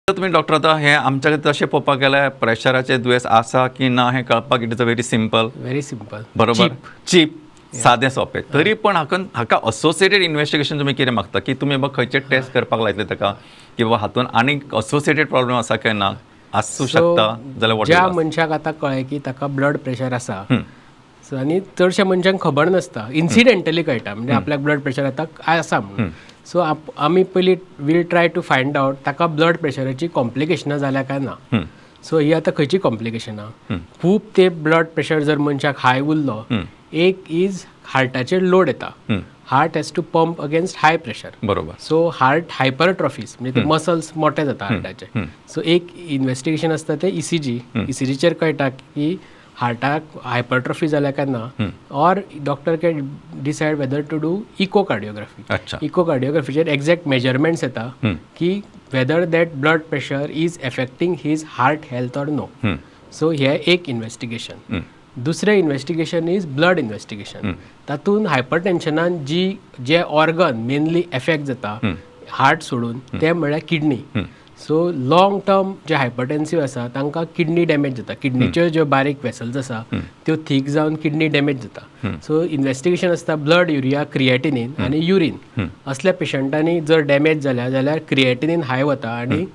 तुमी डॉक्टर, आतां हें आमच्या खातीर तशें पळोवपाक गेल्यार प्रेशराचें दुयेंस आसा की ना हें कळपाक it is a very simple. Very simple. बरोबर, चीप, सादें सोंपें. तरी पण हाका असोसिएटेड इन्वेस्टिगेशन तुमी कितें मागता की तुमी बाबा खंयचे टेस्ट करपाक लायतले ताका की बाबा हातून आनीक असोसिएटेड प्रॉब्लेम आसा काय ना, आसूं शकता जाल्यार what? ज्या मनशाक आतां कळ्ळें की ताका ब्लड प्रेशर आसा, सो आनी चडश्या मनशांक खबर नासता, इन्सिडेंटली कळटा, म्हणजे आपल्याक ब्लड प्रेशर आतां आसा म्हणून. सो आमी पयलीं we'll try to find out ताका ब्लड प्रेशराची कॉम्प्लिकेशनां जाल्या काय ना. सो ही आतां खंयची कॉम्प्लिकेशनां? खूब ते ब्लड प्रेशर जर मनशाक हाय उरलो, एक is हार्टाचेर लोड येता. Heart has to pump against high pressure. So heart हायपरट्रॉफीज, म्हणजे ते मसल्स मोठे जाता हार्टाचे. सो एक इन्वेस्टिगेशन आसता ते ईसीजी. ईसीजीचेर कळटा की हार्टाक हायपरट्रॉफी जाल्या काय ना, or doctor can decide whether to do echocardiography. इकोकार्डियोग्राफीचेर exact measurements येता की whether that blood pressure is affecting his heart health or no. So हें एक इन्वेस्टिगेशन. दुसरें इन्वेस्टिगेशन is blood investigation. तातूंत हायपरटेन्शनान जी जे ऑर्गन मेनली एफेक्ट जाता हार्ट सोडून, ते म्हळ्यार किडनी. सो लॉंग टर्म जे हायपरटेन्सीव आसा तांकां किडनी डॅमेज जाता. किडनीच्यो ज्यो बारीक वेसल्स आसा त्यो थीक जावन किडनी डॅमेज जाता. सो इन्वेस्टिगेशन आसता ब्लड युरिया, क्रिएटिनीन आनी युरीन. असल्या पेशंटांनी जर डॅमेज जाल्या जाल्यार क्रिएटिनीन हाय वता आनी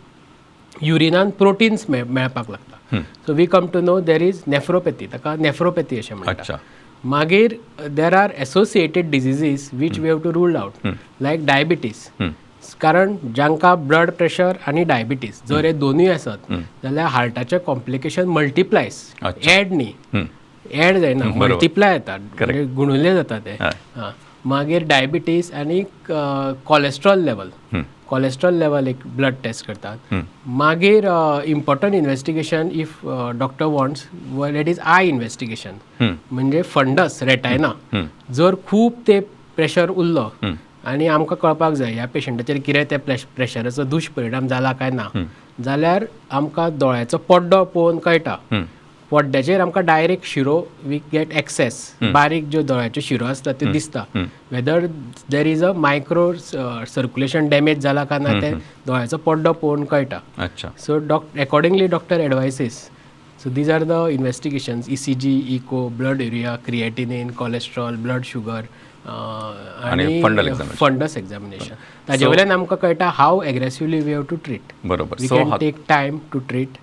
युरिनान प्रोटीन्स मेळपाक लागता. So we come to know there is nephropathy. ताका नेफ्रोपॅथी अशें म्हणटा. मागीर there are associated diseases which we have to rule out, like diabetes, कारण जांकां ब्लड प्रेशर आनी डायबिटीज जर हे दोनूय आसत जाल्यार हार्टाचें कॉम्प्लिकेशन मल्टिप्लायज. एड न्ही, एड जायना, मल्टिप्लाय जाता, म्हणजे गुणुले जाता ते. हां, मागीर डायबिटीज आनी कॉलेस्ट्रॉल लेवल. कॉलेस्ट्रॉल लेवल एक ब्लड टेस्ट करतात. मागीर important investigation, if doctor wants, that is eye investigation, म्हणजे फंडस, रेटायना. जर खूब ते प्रेशर उरलो आनी आमकां कळपाक जाय ह्या पेशंटाचेर कितें ते प्रेशराचो दुश्परिणाम जाला काय ना, जाल्यार आमकां दोळ्याचो पड्डो पळोवन कळटा. पड्ड्याचेर आमकां डायरेक्ट शिरो we get access. बारीक ज्यो दोळ्याच्यो शिरो आसता त्यो दिसता, whether there is a micro circulation damage जाला काय ना, ते दोळ्याचो पड्डो पळोवन कळटा. So accordingly doctor advises. So these are the investigations: ECG, echo, blood urea, creatinine, cholesterol, blood sugar आणि fundal examination. Fundus examination. ताजे वयल्यान आमकां कळटा how aggressively we have to treat. We so can take time to treat.